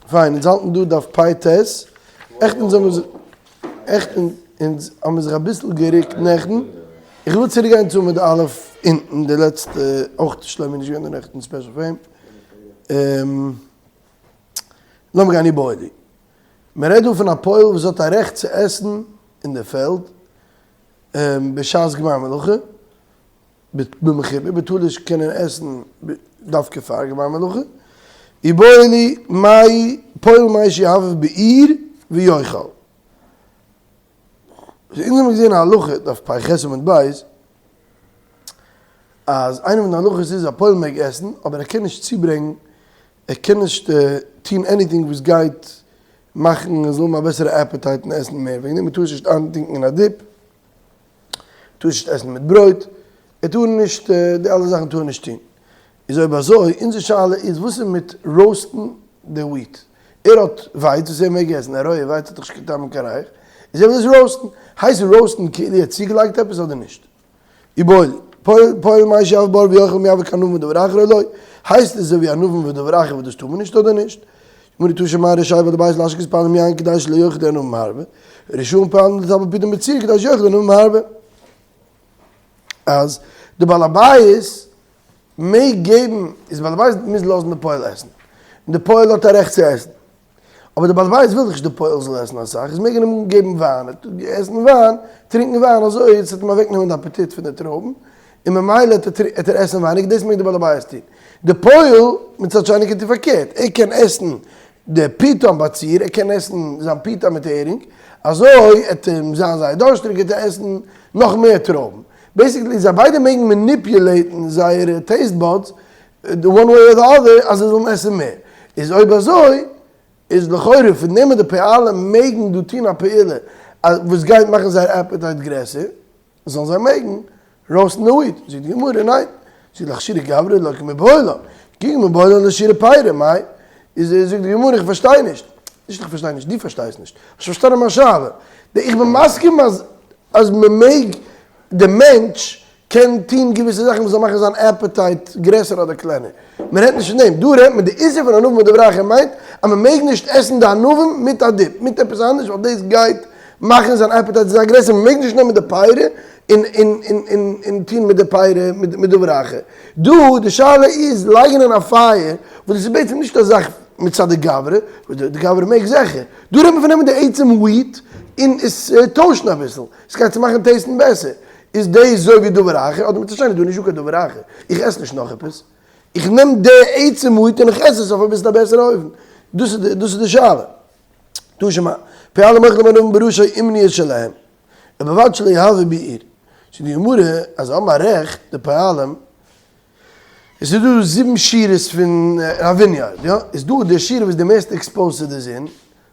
פיין, אונז האלטן דא דף פ ט, עכט אונז האבן זיך, עכט אונז האבן זיך אביסל גערוקט נעכטן, איך וויל צוריק גיין צו עמוד א' אונטן די לעצטע, אויך שלומי איז נישט געווען דא נעכטן special פאר אים, לאמיר גיין איבעיא להו. מען רעדט דא פון א פועל וואס האט א רעכט צו עסן אין די פעלד בשעת גמר מלאכה, במחובר, בטלוש קען ער עסן דווקא פאר גמר מלאכה, איבעיא להו מאי פועל מהו שיהבב באור ויאכל. אונז האבן געזען א הלכה, דף פ ח עמוד ב', אז איינע פון די הלכות איז א פועל מעג עסן אבער ער קען נישט צוברענגן, ער קען נישט טון anything וואס גייט מאכן ער זאל האבן א בעסערע appetite און עסן מער, וועגן דעם מ'טאר עס נישט איינטונקן אין א dip, טאר נישט עסן מיט ברויט, ער טאר נישט, די אלע זאכן טאר ער נישט טון. איז אויב אזוי, אונזער שאלה איז וואס איז מיט roast ן די wheat? ער האט ווייץ וואס ער מעג עסן, א רויע ווייץ האט דאך נישט קיין טעם און קיין ריח, איז ער וויל עס roast ן, הייסט roast ן כאילו ער האט צוגעלייגט עפעס אדער נישט? איבעיא להו, פועל מהו שיהבב באור ויאכל מי הוי כענבים ודבר אחר או לא, הייסט עס אזוי ווי ענבים ודבר אחר וואס דאס טאר מען נישט אדער נישט? גמרא תא שמע רשאי בעל הבית להשקות פועלים יין כדי שלא יאכלו ענבים הרבה, רשאין פועלים לטבל פיתן בציר כדי שיאכלו ענבים הרבה. אז די בעל הבית מעג געבן, איז בעל הבית מוז לאזן די פועל עסן, און די פועל האט א רעכט צו עסן, אבער די בעל הבית וויל דאך נישט די פועל זאל עסן אסאך, איז מעג ער אים געבן וויין, ער טוט עסן וויין, טרינקן וויין אזוי עס וועט אים אוועק נעמען די אפעטיט פון די טרויבן, און ממילא וועט ער עסן ווייניגער, דאס מעג די בעל הבית טון. די פועל מצד שני קען טון פארקערט, ער קען עסן די פיתן בציר, ער קען עסן זיין פיתה מיט הערינג, אזוי וועט אים זיין זייער דארשטריג, וועט ער עסן נאך מער טרויבן. basically זיי ביידע מעגן manipulate ן זייערע taste buds one way or the other אז זיי זאלן עסן מער. איז אויב אזוי איז לכאורה פון דעם אז די פועלים מעגן דא טון א פעולה וואס גייט מאכן זייער appetite גרעסער, זאלן זיי מעגן roast ן די wheat. זאגט די גמרא ניין, זאגט לאכשורי גברי לא קמיבעיא לן, כי קמיבעיא לן לאכשורי פירי מאי, איז זאגט די גמרא איך פארשטיי נישט, נישט איך פארשטיי נישט, דו פארשטייסט נישט, האסט פארשטאנען מיין שאלה, איך בין מסכים אז אז מען מעג, די מענטש קען טון געוויסע זאכן וואס זאל מאכן זיין appetite גרעסער אדער קלענער, מען רעדט נישט פון דעם, דא רעדט מען די איסור פון ענבים ודבר אחר מיינט אז מען מעג נישט עסן די ענבים מיט א dip, מיט עפעס אנדערש ווייל דאס גייט מאכן זיין appetite זיין גרעסער, מען מעג נישט נעמען די פירי און און און און און טון מיט די פירי מיט דבר אחר. דא די שאלה איז לייגן אין א פייער וואס דאס איז בעצם נישט א זאך מצד די גברא, וואס די גברא מעג זיכער, דא רעדט מען פון נעמען די עצם wheat און עס טוישן אביסל, עס גייט צו מאכן taste ן בעסער, איז דאס אזוי ווי דבר אחר אדער מצד שני דא נישט דא קיין דבר אחר, איך עס נישט נאך עפעס, איך נעם די עצם wheat און איך עס עס אויף אביסל א בעסערע אופן, דאס איז דאס איז די שאלה. תא שמע, פועלים אוכלים ענבים בראשי אומניות שלהם, ובלבד שלא יהבבו באור. זאגט די גמרא אז זיי האבן א רעכט די פועלים, עס איז דא זיבן שורות פון א vineyard, יא? איז דא די שורה וואס איז די מערסטע exposed צו די זון,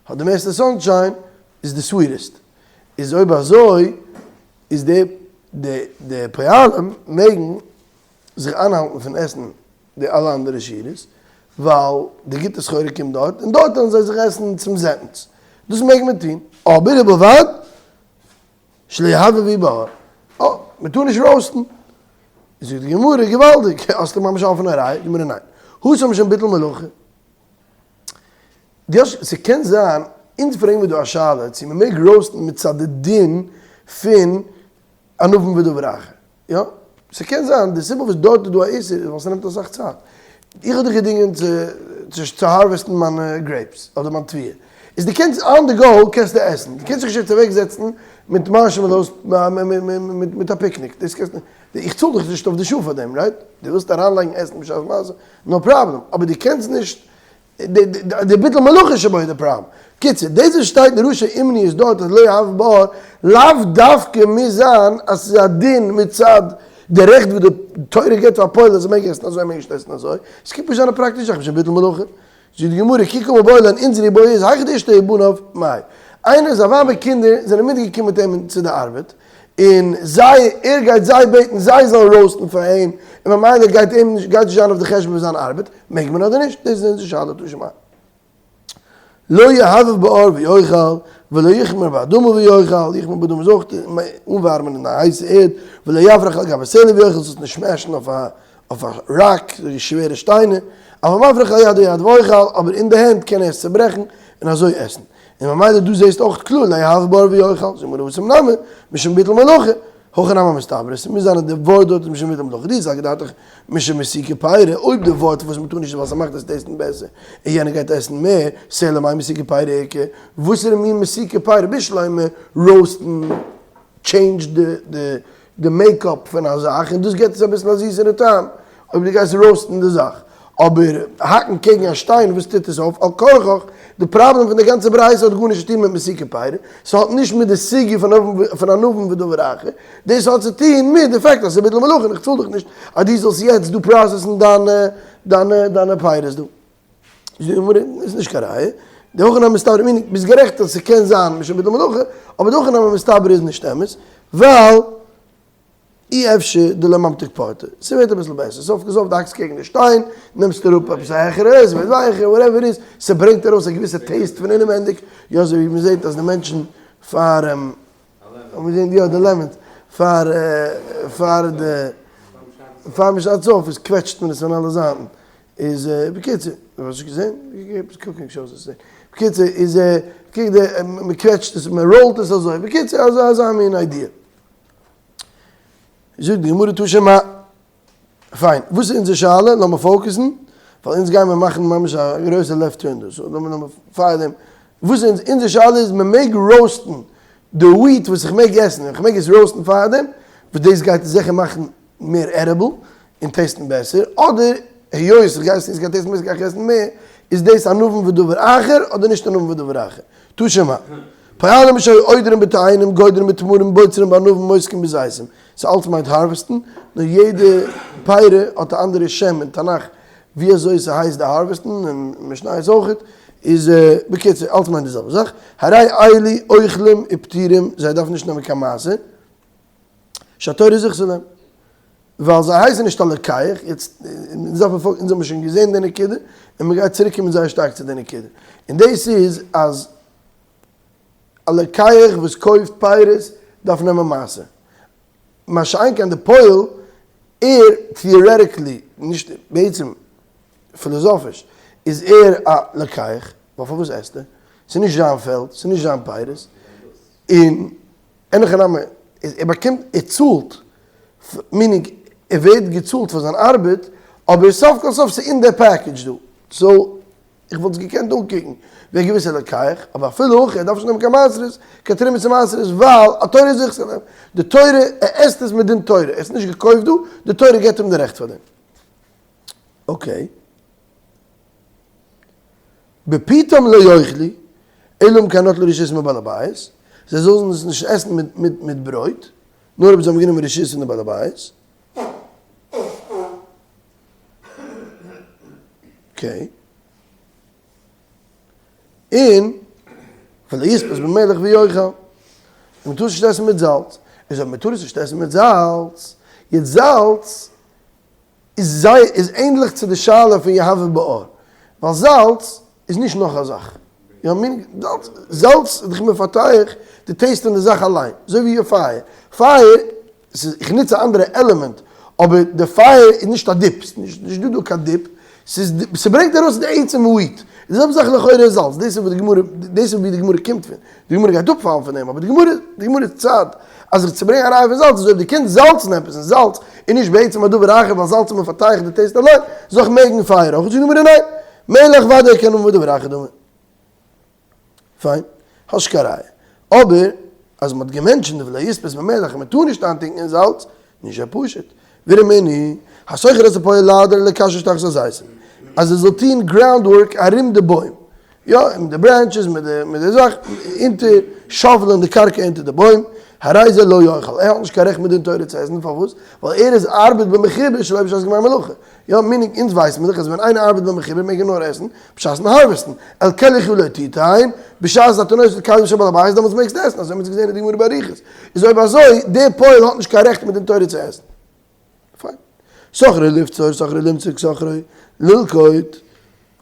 האט די מערסטע sunshine, איז די sweetest. איז אויב אזוי איז די די די פועלים מעגן זיך איינהאלטן פון עסן די אלע אנדערע שורות, ווייל די גוטע סחורה קומט דארט, און דארט וועלן זיי זיך עסן צום זעטנס. דאס מעג מען טון, אבער ובלבד שלא יהבבו באור. אה, מען טאר נישט roast ן. זאגט די גמרא, געוואלדיג, האסטו ממש א אפענע ראיה? גמרא, ניין. התם משום ביטול מלאכה. די האסט, ס'קען זיין, אונז פרעגן מיר דא א שאלה צו מ'מעג roast ן מצד די דין פון ענבים ודבר אחר. יא, ס'קען זיין די סיבה וואס דארט איז דא א איסור איז ווייל ס'נעמט אסאך צייט. איך האב דיך געדינגען צו צו harvest ן מיינע grapes אדער מיין תבואה. איז דו קענסט on the go קענסטו עסן. דו קענסט זיך נישט יעצט אוועק זעצן מיט marshmallows מיט א פיקניק. דאס קענסטו נישט. איך צאל דיך נישט אויף די שעה פאר דעם, right? דו ווילסט אריינלייגן עסן בשעת מעשה, no problem. אבער דו קענסט נישט די ביטול מלאכה שבו איז די פראבלעם. קיצור, דאס וואס שטייט אין ראשי אומניות דארט אז לא יהבב באור, לאו דווקא מוז זיין אז ס'איז א דין מצד די רעכט וואס די תורה געבט פאר פועל אז ער מעג עסן אזוי ער מעג נישט עסן אזוי, עס קומט נישט זיין א פראקטישע זאך בשם ביטול מלאכה. זאגט די גמרא כי קא מיבעיא לן אונזער איבעיא איז היכא דאשתו ובניו מאי. איינער זיין ווייב און קינדער זענען מיטגעקומען מיט אים צו די ארבעט, און זיי, ער גייט זיי בעטן זיי זאלן roast ן פאר אים, און ממילא גייט אים נישט, גייט נישט זיין אויף די חשבון פון זיין ארבעט, מעג מען אדער נישט? דאס איז אונזער שאלה תא שמע. לא יהבב באור ויאכל, ולא יכמר באדמה ויאכל, יכמר באדמה איז אויך אנווארעמען אין א הייסע ערד, ולא יפריך על גבי סלע ויאכל, זאלסט נישט smash ן אויף א אויף א ראק, שווערע שטיינער. אבל מפריך על יד היד ואוכל, אבער אין די הענט קען ער עס צעברעכן און אזוי עסן. און ממילא דא זעסטו אויך קלאר ליהוי באור ויאכל, זאגט גמרא התם נמי, משום ביטול מלאכה, הכא נמי מסתברא, ס'מוז זיין אז די ווארט דארט איז משום ביטול מלאכה, דאי סלקא דעתך משום מתיקה פירי, אויב די ווארט וואס מ'טאר נישט איז ווייל ס'מאכט עס taste ן בעסער, און יענער גייט עסן מער, סלע מאי מתיקה פירי איכא, וואסערע מין מתיקה פירי, בשלמא, roast ן, change די די makeup פון א זאך און דאס געבט עס אביסל א זיסערע טעם אויב דו גייסט roast ן די זאך, אבער האקן קעגן א שטיין וואס טוט עס אויף? על כרחך די פראבלעם פון די גאנצע ברייתא האט גארנישט צו טון מיט מתיקה פירי, ס'האט נישט מיט די סוגיא פון ענבים ודבר אחר, דאס האט צו טון מיט די fact אז ס'איז ביטול מלאכה און איך צאל דיך נישט אז דו זאלסט יעצט דא process ן דיינע דיינע דיינע פירות דא. זאגט די גמרא, איז נישט קיין ראיה, די הכא נמי מסתברא, meaning ביסט גערעכט אז ס'קען זיין משום ביטול מלאכה, אבער די הכא נמי מסתברא איז נישט אמת, ווייל אי אפשר דלא ממתיק פורתא, ס'ווערט אביסל בעסער, סוף כל סוף די האקסט קעגן די שטיין, נעמסט אראפ עפעס א העכערע, ס'ווערט ווייכער, whatever איז, ס'ברענגט ארויס א געוויסע taste פון אינעווענדיג, יא אזוי ווי מ'זעט אז די מענטשן פאר יא די lemons פאר פאר די פאר מ'שניידט עס אויף איז קוועטשט מען עס פון אלע זייטן, איז בקיצור, האסט נישט געזען? עפעס cooking shows האסטו געזען. בקיצור איז קוק די מ'קוועטשט עס מ'ראולט עס אזוי, בקיצור אזא אזא מין idea. זאגט די גמרא תא שמע. פיין, וואס איז אונזער שאלה? לאמיר focus ן, ווייל אונז גיימער מאכן ממש א גרויסע left turn דא, so לאמיר לאמיר פארדעם, וואס איז אונזער שאלה איז מ'מעג roast ן די wheat וואס איך מעג עסן, און כ'מעג עס roast ן פארדעם, וואס דאס גייט זיכער מאכן מער edible און taste ן בעסער, אדער היות איך גיי עס גייט taste ן בעסער גיי איך עסן מער, איז דאס ענבים ודבר אחר אדער נישט ענבים ודבר אחר? תא שמע. פועלים שהיו עודרים בתאנים גודרים בתמרים בוצרים בענבים מוסקים בזיתים, ס'אלץ מיינט harvest ן, נאר יעדע פירא האט א אנדערע שם אין תנך ווי אזוי ס'הייסט די harvest ן, און משניות אויכעט, איז בקיצור אלץ מיינט די זעלבע זאך, הרי אלו אוכלים ופטורים זיי דארפן נישט נעמען קיין מעשר, שהתורה זכתה להם, ווייל זיי הייסן נישט א לוקח, יעצט אונז דארף מען פאלגן, אונז האבן שוין געזען די נקודה, און מען גייט צוריק קומען זייער שטארק צו די נקודה, און דאס איז אז א לוקח וואס קויפט פירות דארף נעמען מעשר, מה שאין כן די פועל, ער theoretically, נישט בעצם פילאזאפיש, איז ער א לוקח, ווייל פארוואס עסט ער? ס'איז נישט זיין פעלד, ס'איז נישט זיין פירות, און אין הכי נמי, איז ער באקומט, ער צאלט, meaning ער ווערט געצאלט פאר זיין ארבעט, אבער סוף כל סוף ס'איז אין די package דא, so איך וואלט עס געקענט אנקוקן ווי א געוויסע לוקח, אבער אפילו הכי ער דארף נישט נעמען קיין מעשרות, קיין תרומות און מעשרות, ווייל התורה זכתה להם, די תורה, ער עסט עס מדין תורה, ער האט עס נישט געקויפט דא, די תורה געבט אים די רעכט פאר דעם. okay. בפיתם לא יאכלו, אלא אם כן נטלו רשות מבעל הבית, זיי זאלן עס נישט עסן מיט ברויט, נאר אויב זיי האבן גענומען רשות פון די בעל הבית. okay. און ולא יספות במלח ויאכל, און מען טאר עס נישט עסן מיט זאלץ, איז אויב מען טאר עס נישט עסן מיט זאלץ, יעצט זאלץ איז זייער איז ענדליך צו די שאלה פון יהבב באור, ווייל זאלץ איז נישט נאך א זאך, יא מין זאלץ זאלץ איז דאך מפתח די taste פון די זאך אליין, אזוי ווי פייער, פייער ס'איז איך נוץ א אנדערע עלעמענט, אבער די פייער איז נישט א dip, ס'איז נישט דא דא קיין dip, ס'איז ס'ברענגט ארויס די עצם wheat, די זעלבע זאך לכאורה איז זאלץ, דאס איז וואס די גמרא, דאס איז ווי די גמרא קומט פון, די גמרא גייט אפפאלן פון דעם, אבער די גמרא, די גמרא איז צד אז איך צו ברענגען א ראיה פון זאלץ איז אויב דו קענסט זאלצן עפעס און זאלץ איז נישט בעצם א דבר אחר ווייל זאלץ איז מפתח די taste אליין, זאל איך מעגן פייער אויך? זאגט די גמרא ניין, מלח ודאי כענבים ודבר אחר דמי. פיין, האסט קיין ראיה. אבער אז מ'האט גע mention ט די ולא יספות במלח און מ'טאר נישט איינטונקען אין זאלץ, נישט אזוי פשוט. ורמינהי, השוכר את הפועל לעדור ולקשש תחת הזיתים. אז ער זאל טון ground work ארום די בוים. יא, מיט די branches, מיט די מיט די זאך, אונטער, shovel ען די קרקע אונטער די בוים, הרי זה לא יאכל. ער האט נישט קיין רעכט מדין תורה צו עסן, פארוואס? ווייל ער איז ארבעט במחובר שלא בשעת גמר מלאכה. יא, meaning אונז ווייסן מיר דאך אז ווען איינער ארבעט במחובר מעג ער נאר עסן בשעת'ן harvest ן, על כליך לא תיתן, בשעת אתה נושא כלים של בעל הבית דעמאלטס מעגסטו עסן, אזוי האבן מיר עס געזען אין די גמרא באריכות, איז אויב אזוי, דער פועל האט נישט קיין רעכט מדין תורה צו עסן. פיין. שכרו לבצור, שכרו למצוק, שכרו ללקוט,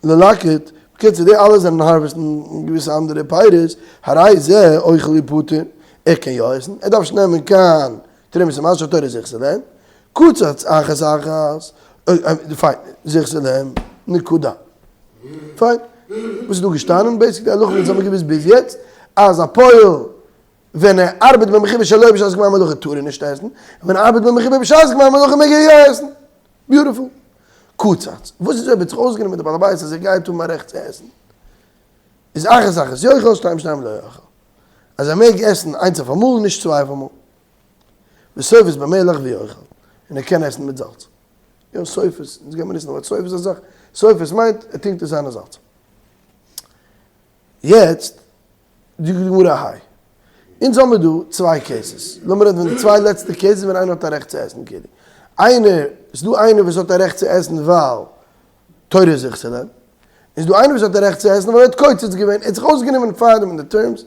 ללקט, בקיצור די אלע זענען harvest ן געוויסע אנדערע פירות, הרי זה אוכל ופטור, ער קען יא עסן, ער דארף נישט נעמען קיין תרומת ומעשר שהתורה זכתה להם, קצץ אחת אחת, פיין, זכתה להם. נקודה. פיין. וואס איז דא געשטאנען? basically די הלכה וואס האבן מיר געוואוסט ביז יעצט, אז א פועל ווען ער ארבעט במחובר שלא בשעת גמר מלאכה טאר ער נישט עסן, און ווען ער ארבעט במחובר בשעת גמר מלאכה מעג ער יא עסן. beautiful. קצץ. וואס איז אויב ער האט זיך אויסגענומען מיט די בעל הבית אז ער גייט האבן א רעכט צו עסן? איז אחת אחת יאכל שתיים שתיים לא יאכל. אז ער מעג עסן איינס אויף אמאל נישט צוויי אויף אמאל. וסופת במלח ויאכל. און ער קען עסן מיט זאלץ. יא סופת, אונז גיימיר ניצן די ווארט סופת אסאך. סופת מיינט ער טונקט עס איין אין זאלץ. יעצט זאגט די גמרא אהיי. אונז האמיר דא צוויי cases. לאמיר רעדן פון די צוויי לעצטע cases ווען איינער האט א רעכט צו עסן כאילו. איינער, ס'איז דא איינער וואס האט א רעכט צו עסן ווייל תורה זיכט להם. איז דא איינער וואס האט א רעכט צו עסן ווייל ער האט קוצץ געווען, ער האט זיך אויסגענומען פארדעם אין די terms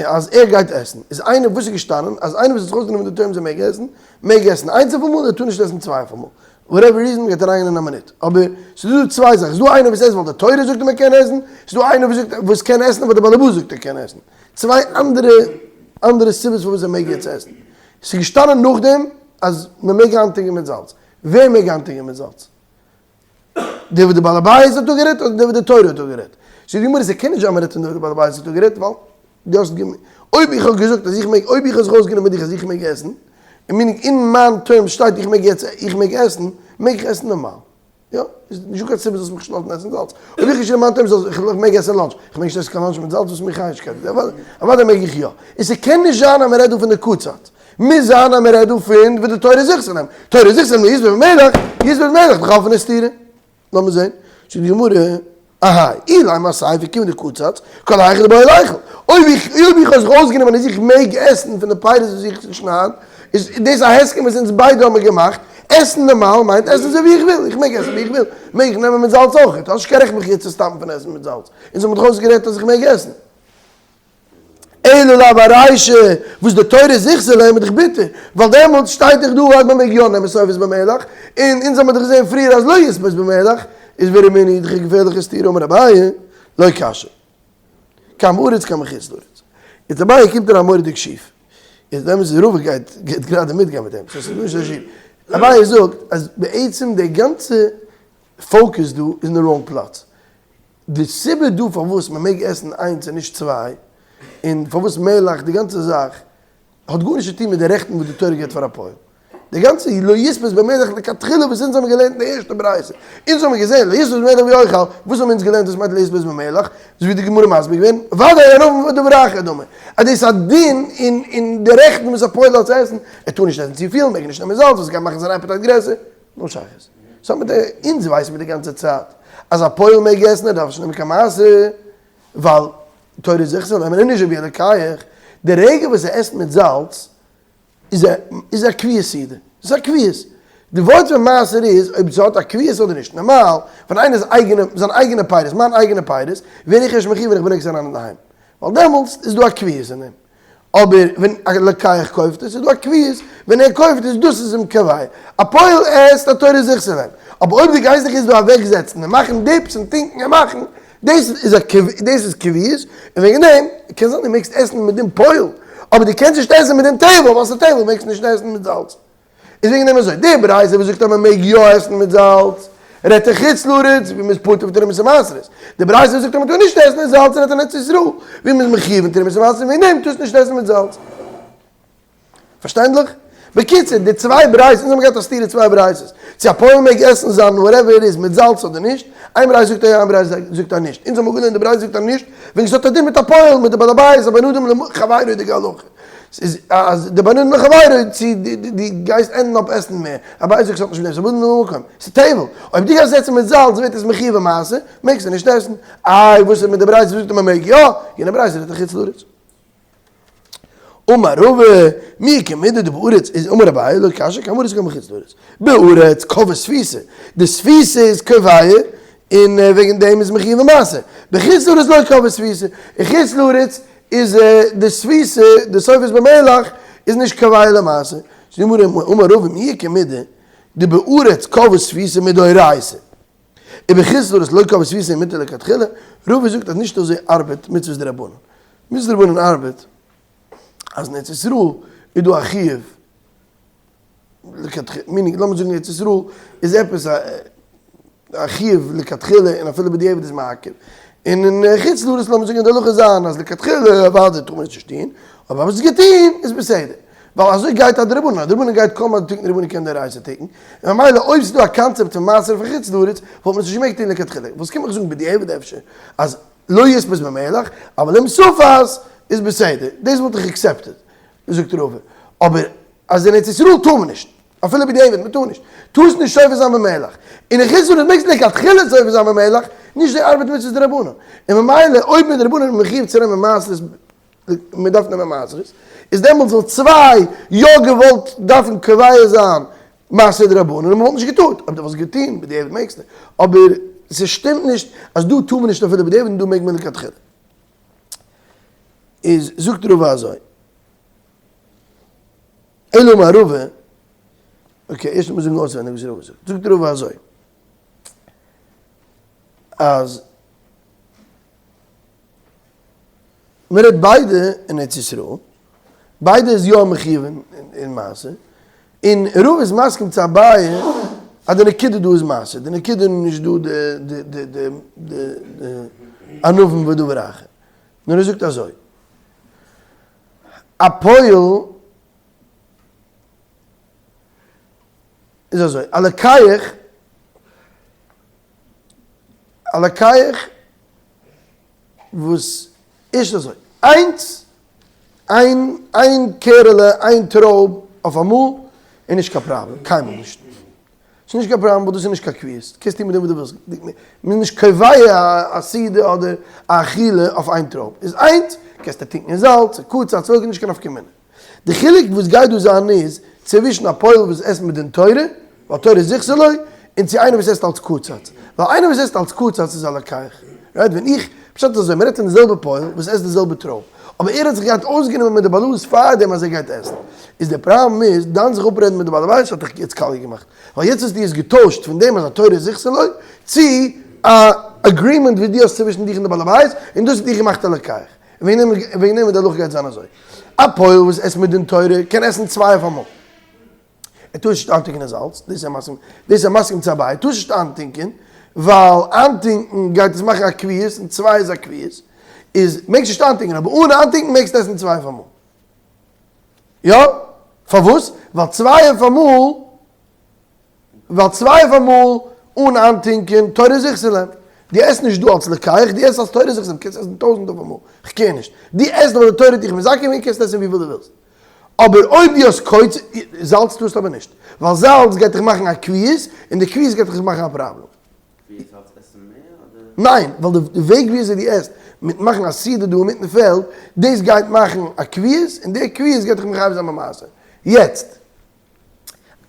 אז ער גייט עסן. איז איינער וואס איז געשטאנען אז איינער וואס האט זיך אויסגענומען די terms ער מעג עסן, מעג עסן איינס אויף אמאל, ער טאר נישט עסן צוויי אויף אמאל. whatever reason מ'גייט אריינגיין אין א מינוט. אבער ס'איז דא צוויי זאכן, ס'איז דא איינער וואס עסט ווייל די תורה זאגט אים ער קען עסן, ס'איז דא איינער וואס זאגט וואס קען עסן ווייל די בעל הבית זאגט ער קען עסן. צוויי אנדערע אנדערע סיבות פארוואס ער מעג יעצט עסן. ס'איז געשטאנען נאכדעם אז מ'מעג איינטונקען מיט זאלץ. ווער מעג איינטונקען מיט זאלץ? דער וואס די בעל הבית האט אפגערעדט אדער דער וואס די תורה האט אפגערעדט? זאגט די גמרא ס'קען נישט זיין מ'רעדט פון דער וואס די בעל הבית האט אפגערעדט ווייל דו האסט געמ. אויב איך האב געזאגט אז איך מעג אויב איך האב זיך אויסגענומען מיט דיך אז איך מעג עסן, און meaning אין מיין terms שטייט איך מעג יעצט איך מעג עסן, מעג איך עסן נארמאל. יא, איז נישטא קיין סיבה זאלסט מיך נישט לאזן עסן זאלץ. אויב איך נישט אין מיין terms אז איך מעג עסן lunch, איך מעג נישט עסן קיין lunch מיט זאלץ וואס מיר חשק, אוודאי מעג איך יא. און ס'קען נישט זיין אז מ'רעדט דא פון די קצץ. מוז זיין אז מ'רעדט דא פון וואס די תורה זיכט זיך נעמען. תורה זיכט זיך נעמען יספות במלח, יספות במלח, בכלל פון די סתירה. לאמיר זען. זאגט די גמרא, אהיי, אילימא אסיפא כיון דקצץ, כל היכא דבעי ליכול. אויב איך אויב איך האב זיך אויסגענומען אז איך מעג עסן פון די פירות וואס איך שנייד, איז דאס א הסכם וואס אונז ביידע האבן געמאכט, עסן נארמאל מיינט עסן אזוי ווי איך וויל, איך מעג עסן ווי איך וויל, מעג איך נעמען מיט זאלץ אויך, האסט נישט קיין רעכט מיך יעצט צו stop ן פון עסן מיט זאלץ, אונז האבן דאך אויסגערעדט אז איך מעג עסן. אלא לאו ארישא, וואס די תורה זיכט להם איז דאך ביטער, ווייל דעמאלטס שטייט דאך דא אז מען מעג יא נעמען סופת במלח, און אונז האבן דאך געזען פריער אז לא יספות במלח, איז ורמינהי דאך א געפערליכע סתירה אמר אביי, לא קשיא. כאן בארץ כאן בחוץ לארץ. איז אביי קומט אריין מורא'דיג שיף. איז דעמאלטס איז רבא גייט גייט גראדע מיטגיין מיט אים, סאו ס'איז נישט אזוי שיף. אביי זאגט אז בעצם די גאנצע focus דא איז אין די wrong פלאץ. די סיבה דא פארוואס מען מעג עסן איינס און נישט צוויי, און פארוואס מלח, די גאנצע זאך, האט גארנישט צו טון מיט די רעכטן וואס די תורה געבט פאר א פועל. די גאנצע לא יספות במלח לכתחילה וואס אונז האבן געלערנט אין די ערשטע ברייתא, אונז האבן געזען לא יספות במלח ויאכל, וואס האבן אונז געלערנט וואס מיינט לא יספות במלח? אזוי ווי די גמרא מסביר געווען, ודאי ענבים ודבר אחר דומה, אז דאס איז א דין אין אין די רעכטן וואס א פועל האט צו עסן, ער טאר נישט עסן צופיל, מעג נישט נעמען זאלץ וואס גייט מאכן זיין appetite גרעסער, נו שייכות. סאו מיט די, אונז ווייסן מיר די גאנצע צייט אז א פועל מעג עסן ער דארף נישט נעמען קיין מעשר ווייל תורה זיכט זאל נעמען און נישט ווי אלקיך, די רגע וואס ער עסט מיט זאלץ איז א איז א קביעות סעודה, ס'איז א קביעות, די ווארט פון מעשר איז אויב ס'האט א קביעות אדער נישט, נארמאל ווען איינער איז אייגענע זיין אייגענע פירות, מיין אייגענע פירות, ווער איך ערשט מחיוב ווען איך ברענג עס אריין אינדערהיים, ווייל דעמאלטס איז דא א קביעות אין דעם. אבער ווען א לוקח קויפט עס איז דא א קביעות, ווען ער קויפט עס דאס איז אים קובע, א פועל עסט א תורה זיך צו נעמען, אבער אויב דו גייסט דיך יעצט דא אוועק זעצן און מאכן dips און טינקן און מאכן, דאס איז א דאס איז קביעות, און וועגן דעם קען זיין דו מעגסט עסן מיט דעם פועל, אבער דו קענסט נישט עסן מיט דעם טבל, ווייל ס'איז טבל מעגסטו נישט עסן מיט זאלץ. איז וועגן דעם אזוי, די ברייתא וואס זאגט אז מען מעג יא עסן מיט זאלץ, רעדט אין חוץ לארץ ווי מען איז פטור פון תרומות ומעשרות, די ברייתא וואס זאגט אז מען טאר נישט עסן מיט זאלץ רעדט אין ארץ ישראל ווי מען איז מחיוב אין תרומות ומעשרות וועגן דעם טארסט נישט עסן מיט זאלץ. פארשטענדליך? בקיצור, די צוויי ברייתות, אונז האבן געהאט א סתירה צוויי ברייתות, צו א פועל מעג עסן זיין whatever איט איז מיט זאלץ אדער נישט, איין ברייתא זאגט אז יא איין ברייתא זאגט אז נישט, אונז האבן אפגעלערנט די ברייתא זאגט אז נישט, וועגן ס'האט א דין מיט א פועל מיט די בעל הבית א בין אדם לחבירו'דיגע הלכה. ס'איז אז די בין אדם לחבירו צו דו גייסט ענדן אפ עסן מער, אביי זאגט ס'האט נישט מיט דעם, ס'איז בין אדם למקום, ס'איז טבל, אויב דו גייסט עסן מיט זאלץ ווערט עס מחיוב במעשר, מעגסטו נישט עסן, איי וואס איז מיט די ברייתא וואס זאגט אז מ'מעג יא, יענע ברייתא רעדט אין חוץ לארץ. אמר רבא, מי איכא מידי דבארץ איז אמר אביי לא קשיא כאן בארץ כאן בחוץ לארץ, בארץ קבעה תפיסה, די תפיסה איז קובע און וועגן דעם איז מחיוב במעשר, בחוץ לארץ לא קבעה תפיסה, אין חוץ לארץ איז די תפיסה, די סופת במלח, איז נישט קובע למעשר. זאגט די גמרא, אמר רבא מי איכא מידי דבארץ קבעה תפיסה מדאורייתא, ובחוץ לארץ לא קבעה תפיסה ומותר לכתחילה, רבא זאגט אז נישט אזוי ארבעט מצוות דרבנן. מצוות דרבנן ארבעט אז אין ארץ ישראל איז דא א חיוב לכתחילה, meaning לאמיר זאגן ארץ ישראל איז עפעס א. א חיוב לכתחילה און אפילו בדיעבד איז מעכב, און אין חוץ לארץ לאמיר זאגן אז די הלכה זיין אז לכתחילה אוודאי טאר מען עס נישט טון, אבער אויב האסט עס געטון איז בסדר, ווייל אזוי גייט א דרבנן, א דרבנן גייט קוים א תיקון דרבנן קען דאורייתא תיקון, און ממילא אויב ס'איז דא א קאנצעפט פון מעשר פון חוץ לארץ וואלט מען עס נישט געמעגט טון לכתחילה, וואס קומט מיך זאגן בדיעבד אפשר אז לא יספות במלח, אבל אם ספת איז בסדר, דאס וואלט איך accepted, זאגט רבא, אבער אז אין ארץ ישראל טאר מען נישט, אפילו בדיעבד, מען טאר נישט, טארסט נישט סופת זיין במלח, און אין חוץ לארץ מעגסטו לכתחילה סופת זיין במלח, נישט די ארבעט מצוות דרבנן, און ממילא אויב מדרבנן איז מען מחיוב צו נעמען מעשרות, מען דארף נעמען מעשרות, איז דעמאלטס וואלט צוויי יא געוואלט דארפן קובע זיין מעשר דרבנן און מען וואלט נישט געטארט, אויב דו וואלסט געטון בדיעבד מעגסטו, אבער ס'שטימט נישט אז דא טאר מען נישט אפילו בדיעבד און דא מעג מען לכתחילה. איז זאגט רבא אזוי. אלא אמר רבא, okay ערשט לאמיר זאגן אויסווענדיג וואס רבא זאגט, זאגט רבא אזוי, אז מען רעדט ביידע אין ארץ ישראל, ביידע איז יא מחיוב אין מעשר, און רבא איז מסכים צו אביי אז די נקודה דא איז מעשר, די נקודה איז נישט דא די די די די ענבים ודבר אחר, נאר ער זאגט אזוי, א פועל איז אזוי, א לוקח, א לוקח וואס ערשט אזוי, איינס, איין איין קערעלע, איין טרויב אויף אמאל איז נישט קיין פראבלעם, קיינמאל נישט. ס'איז נישט קיין פראבלעם ווייל דאס איז נישט קיין קביעות, קענסט טון מיט דעם וואס דו ווילסט, מ'איז נישט קובע א סעודה אדער א אכילה אויף איין טרויב, איז איינס, קענסטו טונקן אין זאלץ, קצץ, ס'איז נישט קיין נפקא מינה. די חילוק וואס גייט דא זיין איז, צווישן א פועל וואס עסט מדין תורה, ווייל תורה זיכתה לו, און צו איינער וואס עסט אלץ קצץ, ווייל איינער וואס עסט אלץ קצץ איז א לוקח, right? ווען איך, פשט איז אזוי, מ'רעדט פון די זעלבע פועל וואס עסט די זעלבע טרויב, אבער ער האט זיך געהאט אויסגענומען מיט די בעל הבית פארדעם אז ער גייט עסן, איז די פראבלעם איז, דיין זיך אפרעדן מיט די בעל הבית האט דיך יעצט קאליע געמאכט, ווייל יעצט האסטו עס געטוישט פון דעם אז התורה זיכתה לו, צו א agreement וואס דו האסט צווישן דיך און די בעל הבית, און דאס האט דיך געמאכט א לוקח. וועגן דעם וועגן דעם די הלכה גייט זיין אזוי, א פועל וואס עסט מדין תורה קען עסן צוויי אויף אמאל. ער טאר נישט איינטונקען אין זאלץ, דאס איז ער מסכים, דאס איז ער מסכים צו אביי, ער טאר נישט איינטונקען, ווייל איינטונקען גייט עס מאכן א קביעות, און צוויי איז א קביעות, איז מעגסט נישט איינטונקען, אבער אן איינטונקען מעגסטו עסן צוויי אויף אמאל. יא? פארוואס? ווייל צוויי אויף אמאל, ווייל צוויי אויף אמאל אן איינטונקען, תורה זיכתה להם. דו עסט נישט דא אלס לוקח, דו עסט אלס תורה זיכתה להם, קענסט עסן טויזנט אויף אמאל, כ'קער נישט. דו עסט ווייל די תורה האט דיך מזכה געווען, קענסט עסן וויפיל דו ווילסט. אבער אויב דו האסט קוצץ, זאלץ טארסטו אבער נישט, ווייל זאלץ גייט דיך מאכן א קביעות, און די קביעות גייט דיך מאכן א פראבלעם. קביעות זאלץ עסן מער אדער? ניין, ווייל די וועג ווי אזוי דו עסט, מיט מאכן א סעודה דא אינמיטן פעלד, דאס גייט מאכן א קביעות, און די קביעות גייט דיך מחייב זיין במעשר. יעצט,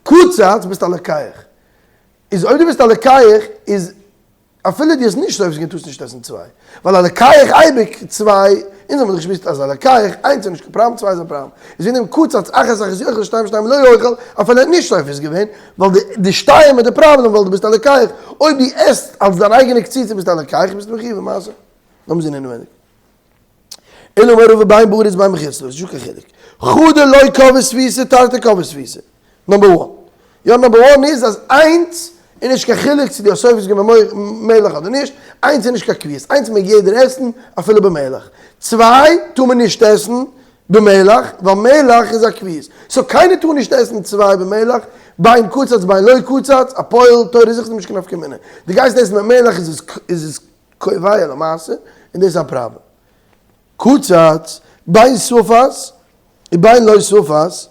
קצץ ביסט א לוקח. איז אויב דו ביסט א לוקח, איז אפילו דו האסט נישט סופת געווען טארסט נישט עסן צוויי, ווייל א לוקח אייביג צוויי, אונז האבן דאך געשמועסט אז א לוקח איינס איז נישט קיין פראבלעם צוויי איז א פראבלעם, איז וועגן דעם קצץ אחת אחת יאכל שתיים שתיים לא יאכל, אפילו ער האט נישט סופת געווען, ווייל די די שתיים איז די פראבלעם ווייל דו ביסט א לוקח, אויב דו עסט אלס דיין אייגענע קציצה ביסטו א לוקח ביסטו מחיוב במעשר. לאמיר זען אינעווייניג. אלא אמר רבא בין בארץ בין בחוץ לארץ, נישטא קיין חילוק. חדא לא קבעה תפיסה תרתי קבעי תפיסה. number one. יא number one איז אז איינס איז נישט קיין חילוק צו די האסט סופת געווען במלח אדער נישט, איינס איז נישט קיין קביעות, איינס מעג יעדער עסן אפילו במלח, צוויי טאר מען נישט עסן במלח ווייל מלח איז א קביעות, so קיינער טאר נישט עסן צוויי במלח, בין קצץ בין לא קצץ, א פועל תורה זיכער נישט קיין נפקא מינה, דו גייסט עסן מיט מלח איז עס קובע למעשה און דאס איז א פראבלעם. קצץ, בין ספת ובין לא ספת,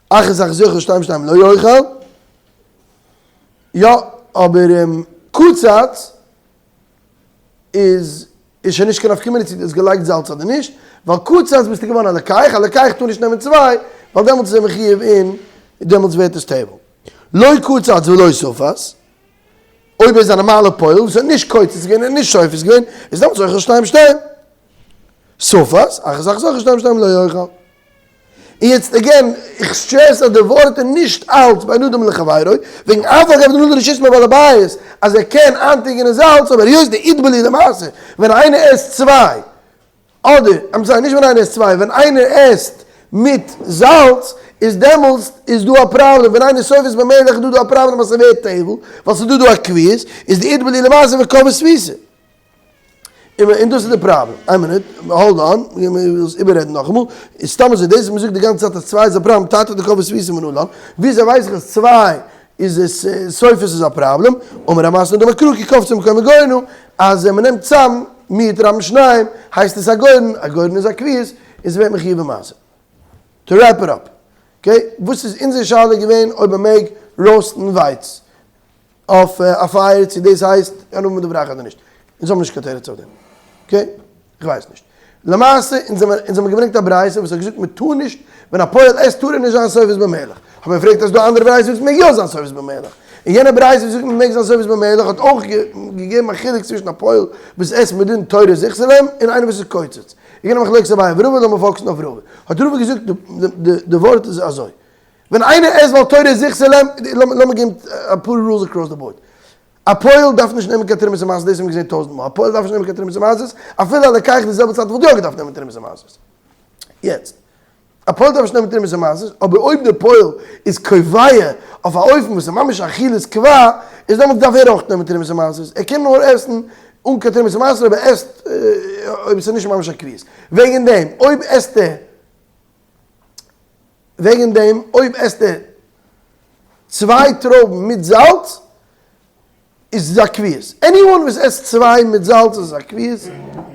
אחת אחת יאכל שתיים שתיים לא יאכל, יא אבער קצץ איז איז שוין נישט קיין נפקא מינה צו דו האסט געלייגט זאלץ אדער נישט, ווייל קצץ ביסטו געווארן א לוקח, א לוקח טאר נישט נעמען צוויי, ווייל דעמאלטס איז ער מחיוב און דעמאלטס ווערט עס טבל. לא קצץ ולא ספת, אויב ער איז א נארמאלע פועל וואס האט נישט קוצץ געווען און נישט סופת געווען, איז דעמאלטס אוכל שתיים שתיים. ספת, אחת אחת אוכל שתיים שתיים לא יאכל. און יעצט again, איך stress אז די ווארט איז נישט אלץ בין אדם לחבירו, וועגן אף על גב דנטל רשות מבעל הבית אז ער קען איינטונקען אין זאלץ, אבער היות דאית בהו למעשר, ווען איינער עסט צוויי, אדער, I'm sorry, נישט ווען איינער עסט צוויי, ווען איינער עסט מיט זאלץ, איז דעמאלסט איז דא א פראבלעם, ווען איינער איז סופת במלח איז דא דא א פראבלעם אז ס'ווערט טבל, ווייל ס'איז דא דא א קביעות, איז די איתבלי למעשה וקובע ספיסה. און דאס איז די פראבלעם. איין מינוט, hold on, מ'וויל עס איבעררעדן נאכאמאל. איז סתם אזוי, דאס וואס מ'זאגט די גאנצע צייט אז צוויי איז א פראבלעם, תרתי דקבע ספיסה מנלן, וויאזוי ווייס איך אז צוויי איז עס סופת איז א פראבלעם? אמר רב מתנא דאמר קרא כי קפצו ממקום מגורנו, אז ווען מ'נעמט צאם מיעוט רבים שניים, הייסט עס א גורן, א גורן איז א קביעות, און ס'ווערט מחויב במעשר. To wrap it up. Okay, וואס איז אונזער שאלה געווען אויב מ'מעג roast ן ווייץ אויף א פייער צו דאס הייסט ענבים מדברך אדער נישט. אונז האבן נישט קיין תירוץ אויף דעם. Okay? איך ווייס נישט. למעשה אונז האבן אונז האבן געברענגט א ברייתא וואס האט געזאגט מען טאר נישט ווען א פועל עסט טאר ער נישט זיין סופת במלח. האט מען געפרעגט אז דא אנדערע ברייתא וואס מעג יא זיין סופת במלח. און יענע ברייתא וואס זאגט מען מעג זיין סופת במלח האט אויך געגעבן א חילוק צווישן א פועל וואס עסט מדין תורה זיכסלעם און איינער וואס איז קוצץ. איז געווען א מחלוקת אביי ורבא לאמיר focus ן אויף רבא. האט רבא געזאגט די ווארט איז אזוי. ווען איינער עסט ווייל תורה זיכסלעם, לאמיר געבן אפאר rules across the board. א פועל דארף נישט נעמען קיין תרומות ומעשרות, דאס האבן מיר געזען טויזנט מאל, א פועל דארף נישט נעמען קיין תרומות ומעשרות, אפילו א לוקח די זעלבע צייט וואלט יא געדארפט נעמען תרומות ומעשרות. יעצט, א פועל דארף נישט נעמען תרומות ומעשרות, אבער אויב דער פועל איז קובע אויף א אופן וואס איז ממש אכילת קבע, איז דעמאלטס דארף ער אויך נעמען תרומות ומעשרות, ער קען נאר עסן אן קיין תרומות ומעשרות אויב ער עסט אויב עס איז נישט ממש א קביעות. וועגן דעם, אויב עסט ער וועגן דעם אויב עסט ער צוויי טרויבן מיט זאלץ איז עס א קביעות. Anyone וואס עסט צוויי מיט זאלץ איז עס א קביעות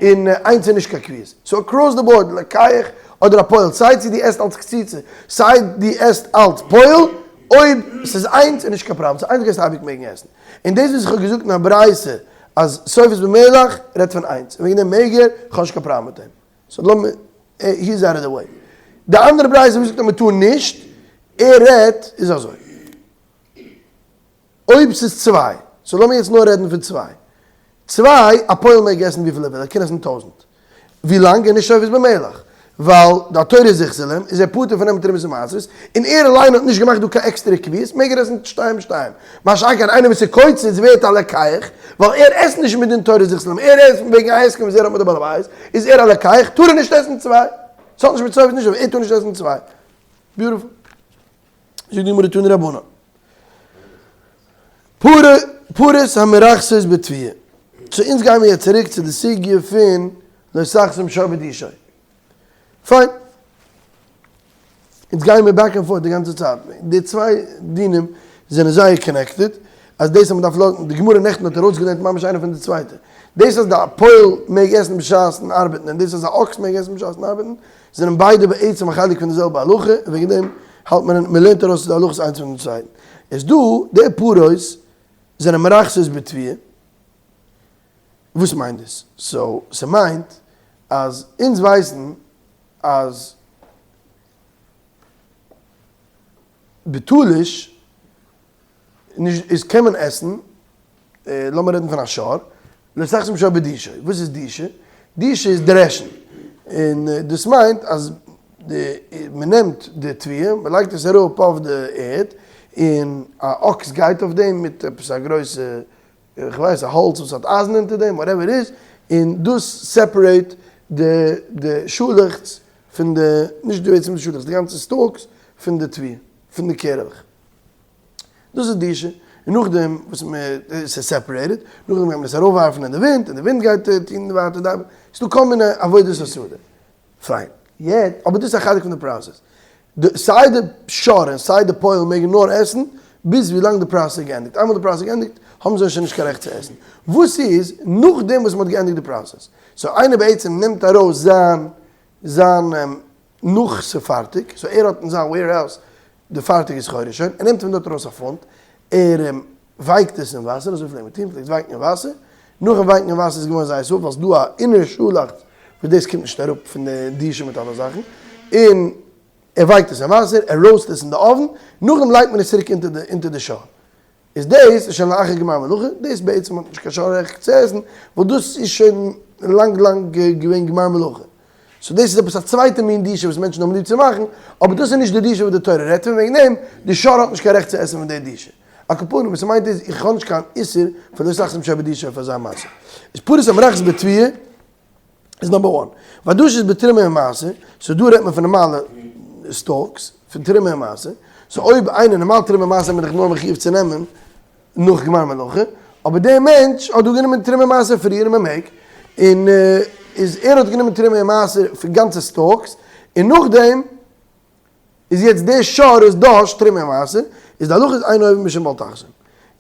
און איינס איז נישט קיין קביעות. So across the board לוקח אדער א פועל סיי צו דו עסט אלץ קציצה סיי דו עסט אלץ פועל אויב ס'איז איינס איז נישט קיין פראבלעם. סאו איינס גייסטו אייביג מעגן עסן. און דאס וואס איך האב געזאגט אין א ברייתא אז סופת במלח רעדט פון איינס און וועגן דעם מעג ער, כ'האב נישט קיין פראבלעם מיט אים. So לאמיר, he is out of the way. די אנדערע ברייתא וואס זאגט אז מען טאר נישט, ער רעדט איז אזוי. אויב ס'איז צוויי, so לאמיר יעצט נאר רעדן פון צוויי. צוויי, א פועל מעג עסן וויפיל ער וויל, ער קען עסן טויזנט. ווי לאנג ער איז נישט סופת במלח. ווייל די התורה איז זיכסלעם, איז ער פטור פון נעמען תרומות ומעשרות, און ער אליין האט נישט געמאכט דא קיין עקסטערע קביעות, מעג ער עסן שתיים שתיים. מה שאין כן איינער וואס איז קוצץ ווערט א לוקח, ווייל ער עסט נישט מדין תורה זיכסלעם, ער עסט וועגן א הסכם וואס ער האט מיט די בעל הבית, איז ער א לוקח, טאר ער נישט עסן צוויי. ס'האט נישט מיט סופת נישט, ער טאר נישט עסן צוויי. Beautiful. זאגט די גמרא תנו רבנן. פרות המרחסות בתבואה. So אונז גיימיר יעצט צוריק צו די סוגיא פון לא תחסום שור בדישו. פיין. אונז גייען מיר back and forth די גאנצע צייט. די צוויי דינים זענען זייער connected, אז דאס אז מען דארף לאזן, די גמרא נעכטן האט ארויסגעלערנט ממש איינע פון די צווייטע. דאס אז די פועל מעג עסן בשעת'ן ארבעטן און דאס אז א אקס מעג עסן בשעת'ן ארבעטן, זענען ביידע בעצם א חלק פון די זעלבע הלכה, און וועגן דעם האלט מען, מען לערנט ארויס די הלכות איינס פונעם צווייטן. איז דא, די פרות זענען מרחסות בתבואה. וואס מיינט דאס? So, ס'מיינט אז אונז ווייסן אז בתלוש נישט איז קען מען עסן, לאמיר רעדן פון א שור, לא תחסום שור בדישו, וואס איז דישא? דישא איז דרעשן, און דאס מיינט אז מען נעמט די תבואה, מען לייגט עס אראפ אויף די ערד, און א אקס גייט אויף דעם מיט עפעס א גרויסע איך ווייס א האלץ וואס האט אייזן אונטער דעם whatever איז, און דאס separate די די שאלעכץ פון די, נישט די בעצם די שאלעכץ, די גאנצע stalks פון די תבואה, פון די קערעלעך. דאס איז דישא, און נאכדעם וואס מען עס איז separated, נאכדעם גייט מען עס ארויפווארפן אין די ווינט, און די ווינט גייט טון ווייטער די ארבעט, ס'איז דא כל מיני עבודות השדה. פיין. יעצט, אבער דאס איז א חלק פון די process. די, סיי די שור און סיי די פועל מעגן נאר עסן ביז ווי לאנג די process איז געענדיגט. איינמאל די process איז געענדיגט האבן זיי שוין נישט קיין רעכט צו עסן. וואס איז נאכדעם וואס מ'האט געענדיגט די process? So איינער בעצם נעמט ארויס זיין זיין נאך ס'פארטיג, so ער האט אין זיין warehouse די פארטיגע סחורה שוין, ער נעמט פון דארט ארויס א פונט, ער ווייקט עס אין וואסער, אזוי פלעגט מען טון, מ'פלעגט ווייקן אין וואסער, נאכן ווייקן אין וואסער איז געווארן זייער soft, ווייל ס'איז דא א inner שאלאכץ וואס דאס קומט נישט אראפ פון די דישא מיט אלע זאכן, און ער ווייקט עס אין וואסער, ער roast עס אין די oven, נאכדעם לייגט מען עס צוריק אונטער די שור. איז דאס איז שוין לאחר גמר מלאכה, דאס בעצם האט נישט קיין שור רעכט צו עסן, ווייל דאס איז שוין לאנג לאנג געווען גמר מלאכה. So דאס איז עפעס א צווייטע מין דישא וואס מענטשן האבן ליב צו מאכן, אבער דאס איז נישט די דישא וואס די תורה רעדט פון, וועגן דעם די שור האט נישט קיין רעכט צו עסן פון די דישא. על כל פנים וואס ס'מיינט איז איך האב נישט קיין איסור פון לא תחסום שור בדישו אויף אזא מעשה. איז פרות המרחסות בתבואה איז number one. ועדשות בתרומה ומעשר, so דא רעדט מען פון נארמאלע stalks. פון תרומה און מעשר, so אויב איינער נארמאל תרומה און מעשר איז מען דאך נאר מחיוב צו נעמען נאך גמר מלאכה, אבער דער מענטש האט דא גענומען תרומה און מעשר פריער און מען מעג, און איז ער האט גענומען תרומה און מעשר פון גאנצע stalks, און נאכדעם איז יעצט דער שור איז דש תרומה און מעשר, איז די הלכה איז אין עובר משום בל תחסום.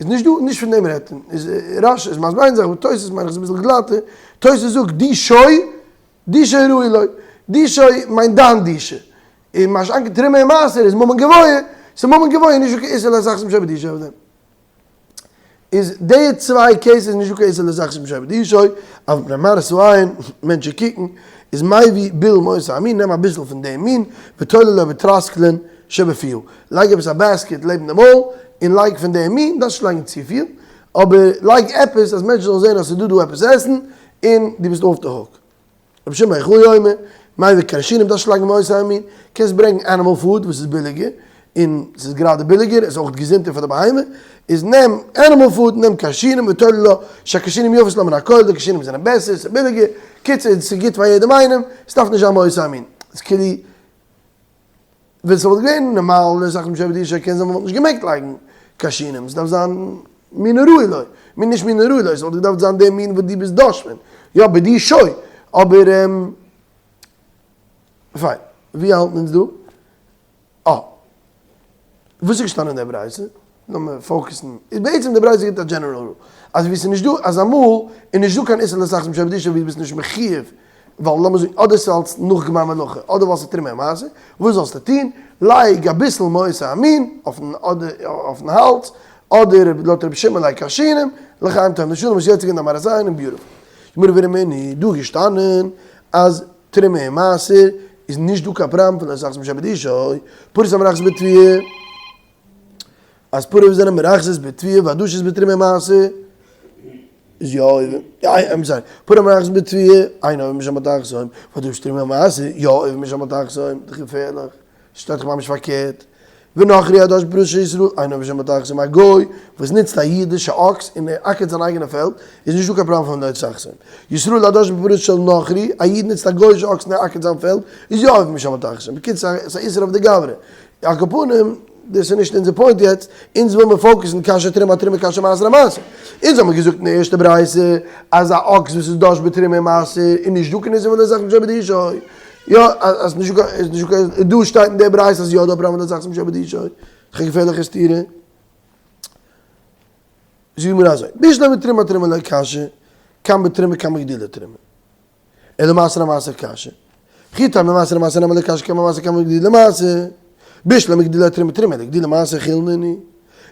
איז נישט דא, נישט פון דעם רעדט מען, איז רש י איז מסביר איין זאך, אבער תוס' מיין איך איז אביסל גלאטער, תוס' זאגט דישו, דישו ראוי לו, דישו מיינט דיין דישה, און מה שאין כן תרומה און מעשר איז ממון גבוה, ס'איז ממון גבוה נישט דא קיין איסור לא תחסום שור בדישו אויף דעם. איז די צוויי cases נישט דא קיין איסור לא תחסום שור בדישו, אבער מפני מראית העין, מענטשן קוקן, איז מביא בול מאותו המין, נעם אביסל פון דעם מין, ותולה לו בטרסקלין שבפיו, לייג עפעס א basket לעבן די מויל, און לייג פון דעם מין, דארפסט נישט לייגן צופיל, אבער לייג עפעס אז מענטשן זאלן זען אז ס'איז דא דא עפעס עסן, און דו ביסט off the hook. רבי שמעון בר יוחאי אומר, מביא כרשינים דארפסט נישט לייגן מאותו המין, קענסט ברענגן animal food וואס איז ביליגער, און ס'איז גראדע ביליגער, עס איז אויך געזונטער פאר די בהמה, איז נעם animal food, נעם כרשינים ותולה לו, שהכרשינים יפות לה מן הכל, די כרשינים זענען בעסער, ס'איז ביליגער, קיצור ס'איז גוט פאר יעדעם איינעם, ס'דארף נישט זיין מאותו המין, ס'איז כאילו ווען ס'וואלט געווען נארמאל לא תחסום שור בדישו קען זיין מ'וואלט נישט געמעגט לייגן כרשינים, ס'דארף זיין מין הראוי לו, מין נישט מין הראוי לו, ס'וואלט געדארפט זיין די מין וואס דו ביסט דש פון, יא בדישו, אבער פיין, ווי האלטן אונז דא? אה. וואס איז געשטאנען אין דער ברייתא? לאמיר focus ן. איז בעצם די ברייתא גיבט א general rule. אז ווי ס'איז נישט דא, אז אמאל איז נישט דא קיין איסור לא תחסום שור בדישו ווי דו ביסט נישט מחיוב, ווייל לאמיר זאגן אדער ס'איז אלס נאך גמר מלאכה, אדער ווייל ס'איז תרומה ומעשר, וואס זאלסטו טון? לייג אביסל מאותו המין אויפן אדער אויפן האלז, אדער לויט רבי שמעון לייג כרשינים, לחיים טובים לשלום, וואס יוצא געווען די מראית עין און beautiful. גמרא ורמינהי, דא איז געשטאנען אז תרומה און מעשר איז נישט דא קיין פראבלעם פון לא תחסום שור בדישו, פרות המרחזות בתבואה, אז פרות וואס זענען מרחזות בתבואה ועדשות בתרומה און מעשר איז יא עובר, I'm sorry, פרות המרחזות בתבואה, אין עובר משום בל תחסום, ועדשות בתרומה און מעשר, יא עובר משום בל תחסום, דאך געפערליך. שטייט דאך ממש פארקערט, ונכרי הדש בפרות של ישראל, אינו עובר משום בל תחסום, א גוי וואס נוצט א אידישע אקס און ער אקערט זיין אייגענע פעלד, איז נישטא קיין פראבלעם פון לא תחסום. ישראל הדש בפרות של נכרי, א איד נוצט א גוי'אישע אקס און ער אקערט זיין פעלד, איז יא עובר משום בל תחסום. בקיצור, ס'איז א איסור אויף די גברא. על כל פנים, דאס איז נישט אונזער point יעצט, אונז וויל מיר focus ן קשיא תרומה אתרומה קשיא מעשר אמעשר. אונז האמיר געזאגט אין די ערשטע ברייתא אז א אקס וואס איז דש בתרומה און מעשר איז נישט דא קיין איסור פון לא תחסום שור בדישו. יא, אז נישט דא קיין, איז נישט דא קיין, דא שטייט אין די ברייתא אז יא דא פראבלעם לא תחסום שור בדישו. דאך א געפערליכע סתירה. זאג מיר אזוי, בשלמא תרומה אתרומה לא קשיא, כאן בתרומה כאן בגידולי תרומה. אלא מעשר אמעשר קשיא. וכי תימא מעשר אמעשר נמי לא קשיא כאן במעשר כאן בגידולי מעשר. בשלמא גידולי תרומה תרומה לגידולי מעשר חולין נינהו.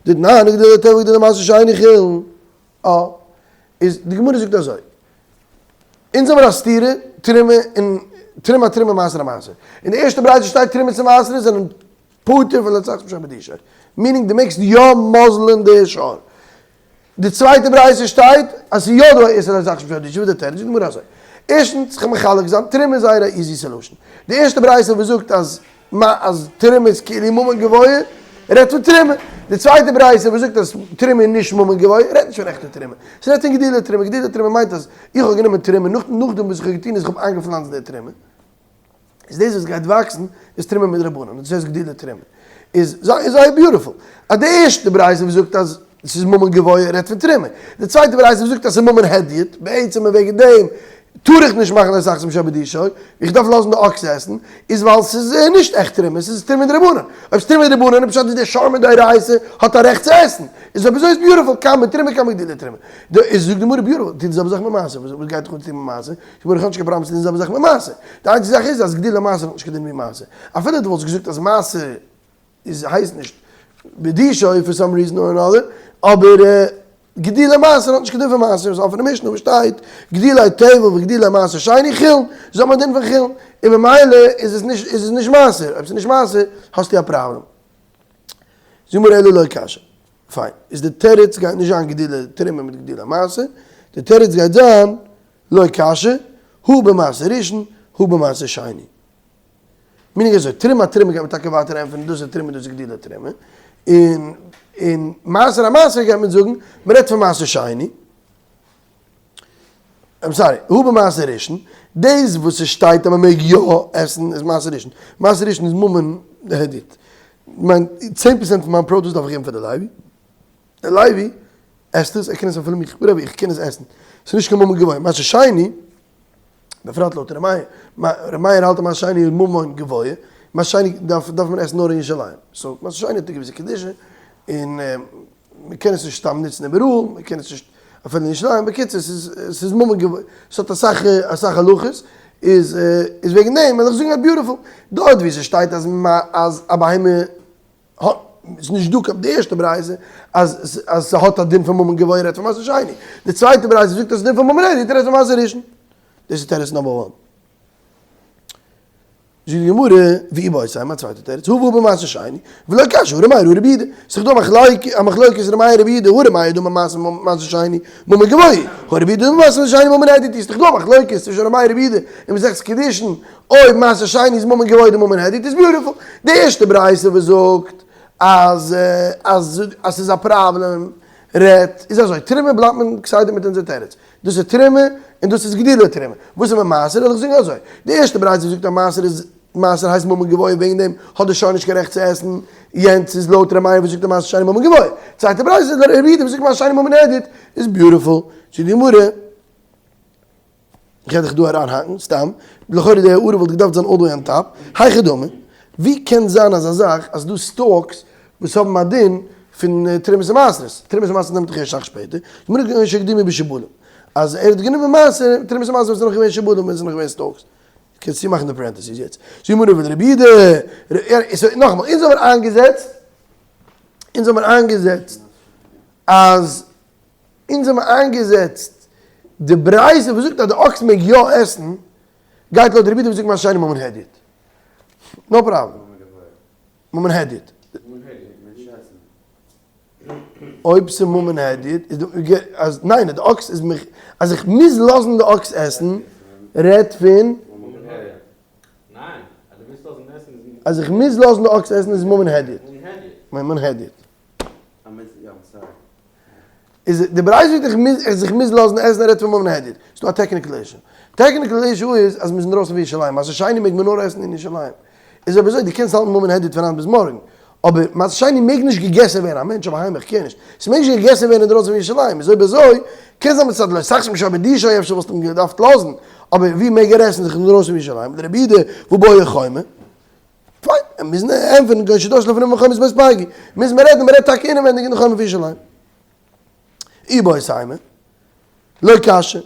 דתנן גידולי טבל וגידולי מעשר שני חולין. אה. איז די גמרא זאגט אזוי. אונז האמיר א סתירה, תרומה און תרומה אתרומה מעשר אמעשר. אין די ערשטע ברייתא שטייט תרומה צו מעשר זענען פטור פון לא תחסום שור בדישו. meaning דו מעגסט יא מאזלען די שור. די צווייטע ברייתא שטייט אז ס'איז יא דא א איסור לא תחסום שור בדישו, וואס איז די תירוץ? זאגט די גמרא אזוי, ערשטנס כ'וועל מחלק זיין, תרומה איז זייער א easy solution, די ערשטע ברייתא וואס זאגט אז אז תרומה איז כאילו ממון גבוה, רעדט פון תרומה, די צווייטע ברייתא וואס זאגט אז תרומה איז נישט ממון גבוה, רעדט נישט פון עכטע תרומה, ס'רעדט פון גידולי תרומה, גידולי תרומה מיינט אז איך האב גענומען תרומה, נאכדעם וואס איך האב געטון איז איך האב איינגעפלאנצט די תרומה. איז דאס וואס גייט וואקסן איז תרומה מדרבנן, דאס הייסט גידולי תרומה, איז זייער beautiful, אז די ערשטע ברייתא וואס זאגט אז ס'איז ממון גבוה רעדט פון תרומה, די צווייטע ברייתא וואס זאגט אז ס'איז ממון הדיוט, בעצם און וועגן דעם טאר איך נישט מאכן לא תחסום שור בדישו, איך דארף לאזן די אקס עסן, איז ווייל ס'איז נישט עכט תרומה, ס'איז תרומה דרבנן, אויב ס'איז תרומה דרבנן איז פשט אז דער שור מדאורייתא האט א רעכט צו עסן, איז אויב אזוי איז beautiful, כאן בתרומה כאן בגידולי תרומה, איז זאגט די גמרא beautiful, טוט די זעלבע זאך מיט מעשר, וואס גייט דיך אן צו טון מיט מעשר? גמרא איך האב נישט קיין פראבלעם צו טון די זעלבע זאך מיט מעשר, די איינציגע זאך איז אז גידולי מעשר האט נישט קיין דין ווי מעשר, אפילו דו וואלסט געזאגט אז מעשר איז הייסט נישט בדישו for some reason or another, אבער גידולי מעשר האט נישט קיין דין פון מעשר, ס'איז אפענע משנה וואס שטייט גידולי טבל וגידולי מעשר שני חולין, זיי האבן א דין פון חולין, און ממילא איז עס נישט איז עס נישט מעשר, אויב ס'איז נישט מעשר האסטו א פראבלעם. זאג מיר אלא לא קשיא. פיין, איז די תירוץ גייט נישט זיין גידולי תרומה מיט גידולי מעשר, די תירוץ גייט זיין לא קשיא, הא במעשר ראשון, הא במעשר שני. meaning אזוי, תרומה תרומה גייט מען טאקע ווייטער ענטפערן דאס איז תרומה דאס איז גידולי תרומה, און און מעשר המעשר גייט מען זאגן, מען רעדט פון מעשר שני, I'm sorry, הא במעשר ראשון, דאס וואס עס שטייט אז מען מעג יא עסן איז מעשר ראשון, מעשר ראשון איז ממון הדיוט. מיין 10% פון מיין produce דארף איך געבן פאר די לוי, די לוי עסט עס, ער קען עס אפילו מיך, whatever, איך קען עס עסן, ס'איז נישט קיין ממון גבוה, מעשר שני, בפרט לויט ר' מאיר, ר' מאיר האלט אז מעשר שני איז ממון גבוה, מעשר שני דארף דארף מען עסן נאר אין ירושלים, so מעשר שני האט א געוויסע קדושה, און מען קען עס נישט סתם נוצן איבעראל, מען קען עס נישט אפילו אין ירושלים, בקיצור ס'איז ס'איז ממון גבוה, ס'האט אסאך אסאך הלכות, איז איז וועגן דעם וועל איך זאגן אז beautiful, דארט ווי ס'שטייט אז אז א בהמה האט, ס'איז נישט דא קיין, די ערשטע ברייתא אז אז ס'האט א דין פון ממון גבוה רעדט פון מעשר שני, די צווייטע ברייתא זאגט אז ס'איז דין פון ממון הדיוט רעדט פון מעשר ראשון, דאס איז תירוץ number one. זאגט די גמרא, ואיבעית אימא א צווייטע תירוץ, הא והא במעשר שני, ולא קשיא הא ר' מאיר הא רבי יהודה, ס'איז דא א מחלוקת ר' מאיר רבי יהודה, הא ר' מאיר דאמר מעשר מעשר שני ממון גבוה, הא רבי יהודה דאמר מעשר שני ממון הדיוט, ס'איז דאך דא א מחלוקת צווישן ר' מאיר רבי יהודה אין מסכת קידושין, אויב מעשר שני איז ממון גבוה אדער ממון הדיוט איז beautiful. די ערשטע ברייתא וואס זאגט אז אז אז ס'איז א פראבלעם רעדט איז אזוי, תרומה בלייבט מען כסדר מיט אונזער תירוץ, דאס איז תרומה און דאס איז גידולי תרומה. וואס איז מיט מעשר? וועל איך זאגן אזוי, די ערשטע ברייתא וואס זאגט אז מעשר איז מעשר הייסט ממון גבוה וועגן דעם האט די שור נישט קיין רעכט צו עסן, יענץ איז לויט ר' מאיר וואס זאגט אז מעשר שני ממון גבוה. צווייטע ברייתא איז לויט ר' יהודה וואס זאגט מעשר שני ממון הדיוט, איז beautiful. זאגט די גמרא. איך וועל דיך דא אריינהאקן, סתם, לכאורה די הערה וואלט געדארפט זיין all the way on top, היכי דמי, ווי קען זיין אזא זאך אז דא stalks וואס האבן א דין פון תרומות ומעשרות, תרומות ומעשרות נעמט דאך ערשט אסאך שפעטער, גמרא כגון שהקדימו בשיבולים, אז ער האט גענומען מעשר, תרומות ומעשרות ווען ס'איז נאך געווען שיבולים ווען ס'איז נאך געווען stalks. קענסט צומאכן די parentheses יעצט. זאגט גמרא ולרבי יהודה, נאכאמאל, אונז האמיר איינגעזעצט, אונז האמיר איינגעזעצט אז אונז האבן איינגעזעצט די ברייתא וואס זאגט אז די אקס מעג יא עסן, גייט לויט רבי יהודה וואס זאגט מעשר שני ממון הדיוט. no problem. ממון הדיוט. אויב ס'איז ממון הדיוט איז די אז ניין די אקס איז מיך אז איך מוז לאזן די אקס עסן רעדט פון אז איך מוז לאזן די אקס עסן איז ממון הדיוט. ממון הדיוט. איז די ברייתא זאגט איך מוז איך זיך מוז לאזן עסן ער רעדט פון ממון הדיוט. ס'איז דא א technical issue. Technical issue איז אז מ'איז אינדרויסן פון ירושלים. מעשר שני מעג מען נאר עסן אין ירושלים. איז אויב אזוי דו קענסט האלטן ממון הדיוט פון היינט ביז מארגן. אבער מעשר שני מעג נישט געגעסן ווערן, א מענטש א בהמה איך קער נישט. ס'מעג נישט געגעסן ווערן אינדרויסן פון ירושלים. איז אויב אזוי קען זיין מצד לא תחסום שור בדישו אפשר וואלסטו אים געדארפט לאזן. אבער ווי מעג ער עסן זיך אינדרויסן פון ירושלים? רבי יהודה והא בעי חומה. פיין, מיר מוזן ענטפערן כגון שדש לפנים מחומת בית פייגי. מוז מען רעדן, מען רעדט טאקע אינעווענדיג אין די חומה פון ירושלים. איבעית אימא, לא קשיא,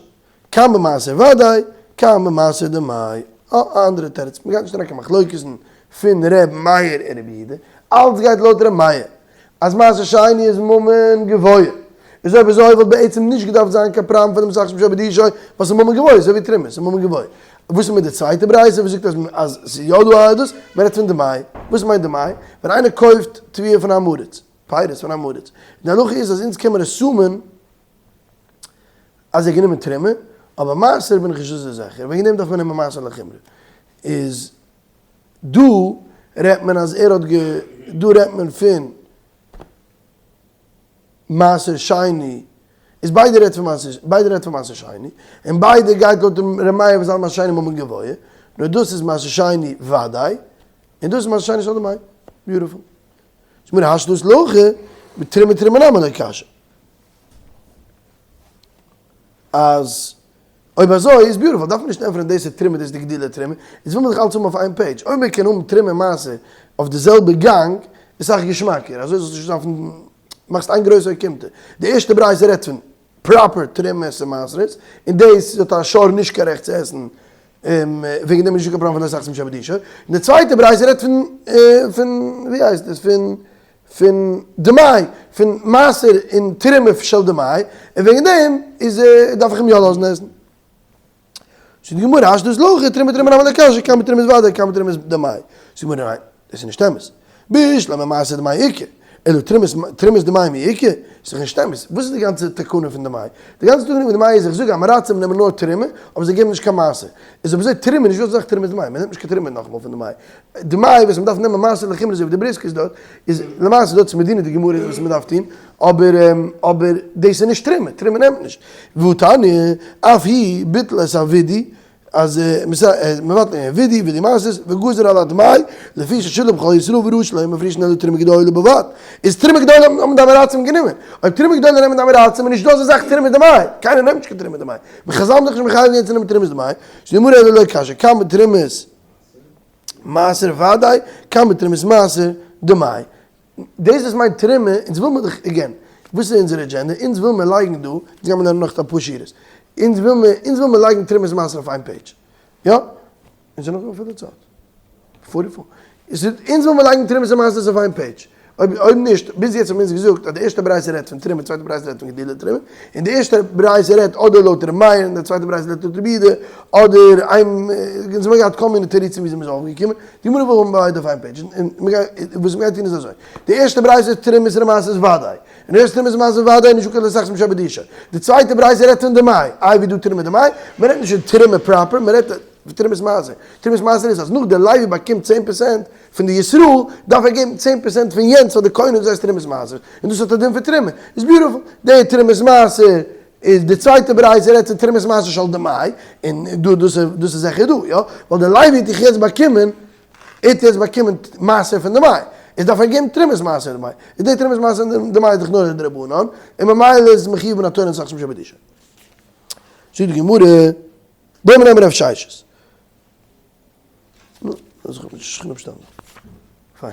כאן במעשר ודאי, כאן במעשר דמאי. א אנדערע תירוץ, מען גייט נישט אריין קיין מחלוקת'ן פון ר' מאיר און רבי יהודה, אלץ גייט לויט ר' מאיר, אז מעשר שני איז ממון גבוה. איז אויב אזוי וואלט בעצם נישט געדארפט זיין קיין פראבלעם פון דעם סך שמשו בדישו, ווייל ס'איז ממון גבוה, אזוי ווי תרומה, ס'איז ממון גבוה. וואס איז מיט די צווייטע ברייתא וואס זאגט אז אז ס'איז יא דא א עדות, מ'רעדט פון דמאי. וואס מיינט דמאי? ווען איינער קויפט תבואה פון עם הארץ, פירות פון עם הארץ, די הלכה איז אז אונז קען מיר assume ען אז ער האט גענומען תרומה, אבער מעשר בין איך נישט אזוי זיכער, וועגן דעם דארף מען נעמען מעשר לחומרא. איז דא רעדט מען אז ער האט גע דא רעדט מען פון מעשר שני, איז ביידע רעדט פון מעשר ביידע רעדט פון מעשר שני, און ביידע גייט לויט דעם ר' מאיר וואס האלט מעשר שני ממון גבוה, נאר דאס איז מעשר שני וודאי, און דאס איז מעשר שני של דמאי. Beautiful. זאגט מיר השתא להכי, בתרומה תרומה נמי לא קשיא. אז אויב אזוי איז beautiful, דארף מען נישט ענטפערן דאס איז תרומה דאס איז די גידולי תרומה, איז וויל מען דאך אלץ האבן אויף איין page, אויב מען קען האבן תרומה מעשר אויף די זעלבע גאנג איז סאך געשמאקער, אזוי זאלסטו נישט דארפן, מאכסט איין גרויסע אוקימתא, די ערשטע ברייתא רעדט פון proper תרומות און מעשרות, און דאס האט א שור נישט קיין רעכט צו עסן, וועגן דעם איז נישטא קיין פראבלעם פון לא תחסום שור בדישו, און די צווייטע ברייתא רעדט פון פון ווי הייסט עס פון פון דמאי, פון מעשר און תרומה של דמאי, און וועגן דעם איז דארף איך אים יא לאזן עסן. זאגט די גמרא, השתא להכי, תרומה תרומה נמי לא קשיא, כאן בתרומת ודאי, כאן בתרומת דמאי. זאגט די גמרא, ניין, דאס איז נישט אמת. בשלמא מעשר דמאי איכא, אלא תרומת תרומת דמאי מי איכא, איז דאך נישט אמת. וואס איז די גאנצע תקנה פון דמאי? די גאנצע תקנה פון דמאי איז איך זאג עם הארצים נעמען נאר תרומה, אבער זיי געבן נישט קיין מעשר. איז אויב אזוי תרומה, נישט דא אזא זאך תרומת דמאי, מען נעמט נישט קיין תרומה נאכאמאל פון דמאי. דמאי וואס מ'דארף נעמען מעשר לחומרא אזוי ווי די בריסק איז דארט, איז למעשה דארט איז מדינא דגמרא וואס מ'דארף טון, אבער אבער דאס איז נישט תרומה, תרומה נעמט נישט. והתניא, אף הוא ביטל את הווידוי. אז מבטל געווען וידוי, וידוי מעשרות, וגזר על הדמאי, לפי ששילם כל ישראל וראו שלא מפרישין אלא תרומה גדולה בלבד. איז תרומה גדולה האבן די עם הארצים גענומען. אויב תרומה גדולה נעמען די עם הארצים איז נישט דא אזא זאך תרומה דמאי. קיינער נעמט נישט קיין תרומה דמאי. וחזל האבן זיך נישט מחייב געווען צו נעמען תרומת דמאי. זאגט די גמרא אלא לא קשיא, כאן בתרומת מעשר ודאי, כאן בתרומת מעשר דמאי. דאס וואס מיינט תרומה, אונז וויל מיר דאך, again, וואס איז אונזער אג'ענדע? אונז וויל מיר לייגן דא, אונז גיימיר לערנען נאך אפאר שורות, אונז וויל מיר, אונז וויל מיר לייגן תרומת מעשר אויף איין page, יא? אונז זענען נאך דא פאר די צייט. forty four. אונז וויל מיר לייגן תרומת המעשר אויף איין page. אויב אויב נישט, ביז יעצט האבן אונז געזאגט אז די ערשטע ברייתא רעדט פון תרומה, די צווייטע ברייתא רעדט פון גידולי תרומה, און די ערשטע ברייתא רעדט אדער לויט ר' מאיר און די צווייטע ברייתא רעדט לויט רבי יהודה, אדער איין, אונז האבן געהאט כל מיני תירוצים וויאזוי מ'איז אויפגעקומען, די גמרא וויל האבן ביידע אויף איין page, און וואס מ'גייט טון איז אזוי, די ערשטע ברייתא איז תרומת המעשר ודאי, און ערשט תרומת המעשר ודאי נישט קיין סאך משעבד אישה, די צווייטע ברייתא רעדט פון דמאי, איי ווי דא תרומה דמאי, מ'רעדט נישט פון תרומה proper, מ'רעדט פון תרומת מעשר, תרומת מעשר איז אז נאך דער לוי באקומט 10% פון די ישראל, דארף ער געבן 10% פון יענץ פאר די כהנים דאס הייסט תרומת מעשר, און דאס האט א דין פון תרומה, איז beautiful, די תרומת מעשר איז די צווייטע ברייתא רעדט פון תרומת מעשר של דמאי, און דא דאס איז דאס איז זיכער דא, יא? ווייל דער לוי האט דאך יעצט באקומען, ער האט יעצט באקומען מעשר פון דמאי, איז דארף ער געבן תרומת מעשר דמאי, איז די תרומת מעשר דמאי איז דאך נאר דרבנן, און ממילא איז מחיוב מן התורה נוסח שבדישה. זאגט די גמרא, בוא נעמען רב ששת. נו, אז איך האב נישט שכן אפשטאנען. פיין.